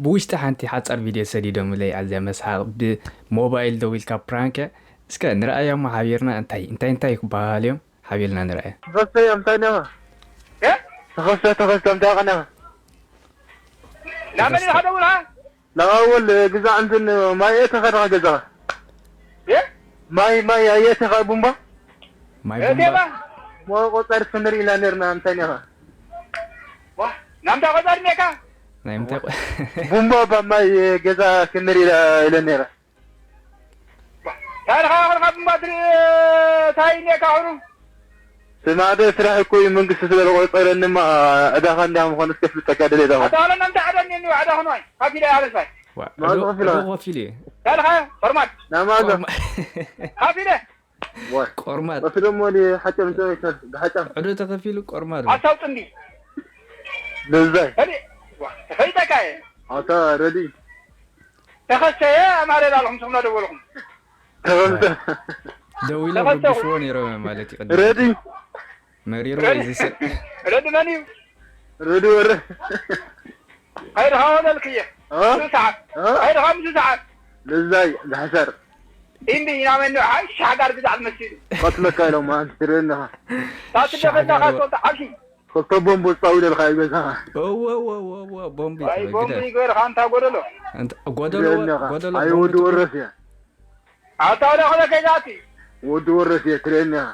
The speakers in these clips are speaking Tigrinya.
ብውሽጢ ሓንቲ ሓጻር ቪድዮ ሰዲዶምለይ፣ ኣዝያ መስሓቕ። ብሞባይል ደዊልካ ፕራንክ። እስከ ንርኣያ እሞ ሓቢርና እንታይ እንታይ እንታይ ክበሃል እዮም ሓቢርና ንርኣያ። ተኸስተ እንታይ ነኻ? እ? ተኸስተ ተኸስተ እንታይ ኸነኻ? ናብ መን ኢኻ ደውልካ? ንኣወል ግዛዕ እንትን ማይ እየ ተኸድኻ ገዛኻ። እ? ማይ ማይ ኣየተኻ ቡምባ ማይ እቴባ? ቡምባ ሞ ቆጻሪ ክንርኢ ኢና ነርና እንታይ ነኻ? ዋ፣ ናምታ ቆጻሪ ኔካ? ናይ ምንታይ ቆ- ቡምባ ባ ማይ ገዛ ክንርኢ ኢለ ነረ። ታልኻ ኸልኻ ብምባትሪ ታይ ኔካ ኹሩ? ስማዕደ ስራሕ እኮ እዩ መንግስቲ ስለ ዝቆጸረንማ ዕዳኻ እንዳ ምዃኑ እስከ ፍልጠካ ደለ ኢላ ኣታ ዋላ ናምታ ዕዳ ኔኒ ዕዳ ኹኖይ። ካፊለ ኣለሳይ። ዋ፣ ማዞ ዕዱ- ከፊላ። ዕዱ ከፊሉ እዩ። ታልኻ ፈርማት። ናማዞ ቆርማ- ካፊለ። ወይ ቆርማት ወስዶ ሞ ሓጨም ጨወይተር ብሓጨም ዕዱ ተኸፊሉ ቆርማት ኣሳው ጥንዲ። ለዛይ ሄዲ። ተፈይጠካ እየ። ኣታ ረዲ ተኸሰየ ማለት ኣለኹም ስኹም ናደወልኹም። ተኸስተ ደው ኢሎም ተኸሰኹ። ረቢሽዎ ነይሮም ማለት እዩ። ቅድም ረዲ መሪሩ ረዲ ወይ ዝስእ ረዲ መን እዩ? ረዲ ወረ ከይድኻ ወለልክየ። እ? ምስ ሰዓት እ? ከይድኻ ምስ ሰዓት ለዛይ ዝሕሰር ኢንዲ ኢና መን ሓይ ሻጋር ግዛዕ መሲሉ። ቀትለካ ኢሎም ኣንቲ ትርእየኒ ኢኻ ታትደፈናኻ ሶልተ ዓብሲ። ክልተ ቦምብ ወፃኡ ኢለልካ እዩ ገዛኻ እወ እወ እወ እወ ቦምቢ ኣይ ተበግደ ቦምቢ ገይርኻ ኣንታ ጎደሎ። እንት- ጎደሎ ትርእየኒ ኢኻ ጎደሎ ኣይ ቦምቢ ወዲ ተበግደ። ወረስ እያ ኣታ ወደ ኾነ ከይዛቲ። ወዲ ወረስ እየ ትርእየኒ ኢኻ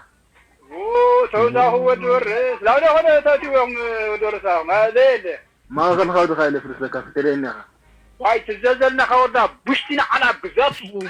ተውዛኹ ወዲ ወርስ ላውደ ኾነ ተትዎም ወዲ ወርስ ዘየለ ማእኸልካ ወድኻ ኢለ ፍርስለካ ክትርእየኒ ኢኻ ዋይ ትዘዘልና ከወዳ ቡሽቲ ንዓላ ብዛት እወ።